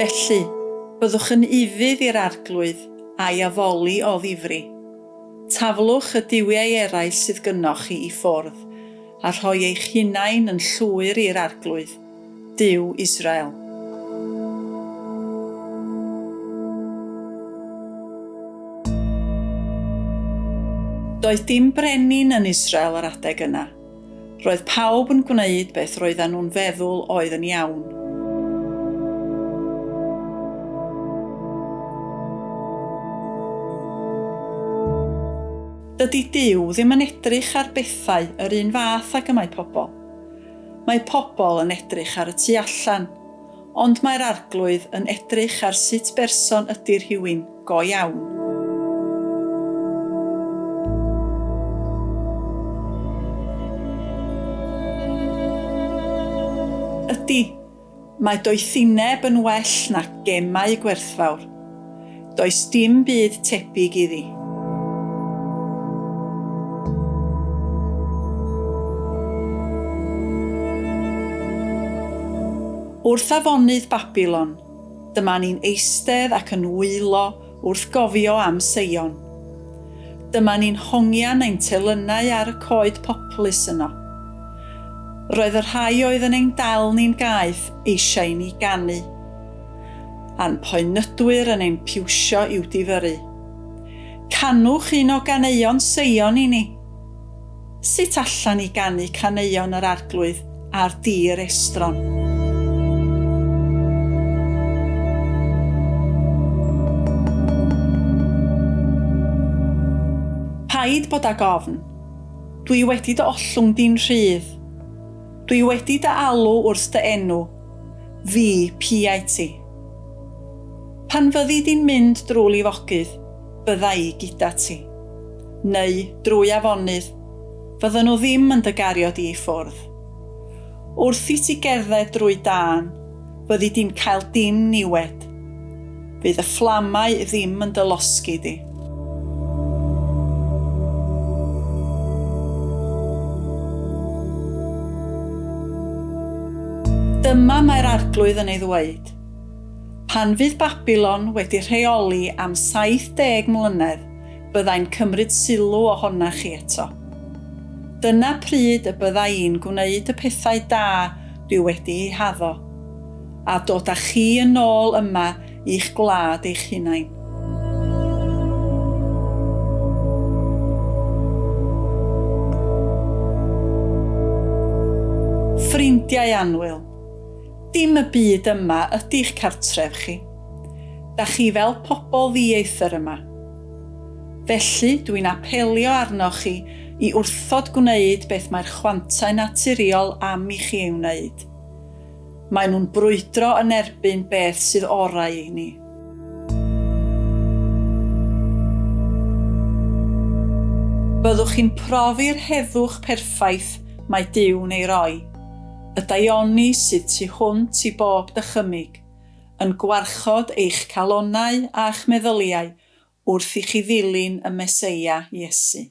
Felly, byddwch yn ufudd i'r Arglwydd a'i addoli o ddifri. Taflwch y duwiau eraill sydd gynnoch chi i ffwrdd, a rhoi eich hunain yn llwyr i'r Arglwydd, Duw Israel. Doedd dim brenin yn Israel yr adeg yna. Roedd pawb yn gwneud beth roedden nhw'n feddwl oedd yn iawn. Dydy Duw ddim yn edrych ar bethau yr un fath ag y mae pobl. Mae pobl yn edrych ar y tu allan, ond mae'r Arglwydd yn edrych ar sut berson ydy rhywun go iawn. Ydy, mae doethineb yn well na gemau gwerthfawr. Does dim byd tebyg iddi. Wrth afonydd Babilon, dyma ni'n eistedd ac yn wylo wrth gofio am Seion. Dyma ni'n hongian ein telynau ar y coed poplys yno. Roedd y rhai oedd yn ein dal ni'n gaeth eisiau i ni ganu. A'n poenydwyr yn ein piwsio i'w difyrru. Canwch un o ganeuon Seion i ni! Sut allan i ganu caneuon yr Arglwydd ar dir estron? Paid bod ag ofn. Dwi wedi dy ollwng di'n rhydd. Dwi wedi dy alw wrth dy enw. Fi piau ti. Pan fyddi di'n mynd drwy lifogydd, bydda i gyda ti. Neu, drwy afonydd, fyddan nhw ddim yn dy gario di i ffwrdd. Wrth i ti gerdded drwy dân, fyddi di'n cael dim niwed. Fydd y fflamau ddim yn dy losgi di. Dyma mae'r Arglwydd yn ei ddweud, Pan fydd Babilon wedi rheoli am 70 mlynedd, byddai'n cymryd sylw ohonach chi eto. Dyna pryd y bydda i'n gwneud y pethau da dwi wedi eu haddo, a dod â chi yn ôl yma i'ch gwlad eich hunain. Ffrindiau annwyl, dim y byd yma ydy'ch cartref chi. Da chi fel pobl ddieithr yma. Felly, dwi'n apelio arnoch chi i wrthod gwneud beth mae'r chwantau naturiol am i chi ei wneud. Maen nhw'n brwydro yn erbyn beth sydd orau i ni. Byddwch chi'n profi'r heddwch perffaith mae Duw'n ei roi, y daioni sydd tu hwnt i bob dychymyg, yn gwarchod eich calonnau a'ch meddyliau wrth i chi ddilyn y Meseia, Iesu.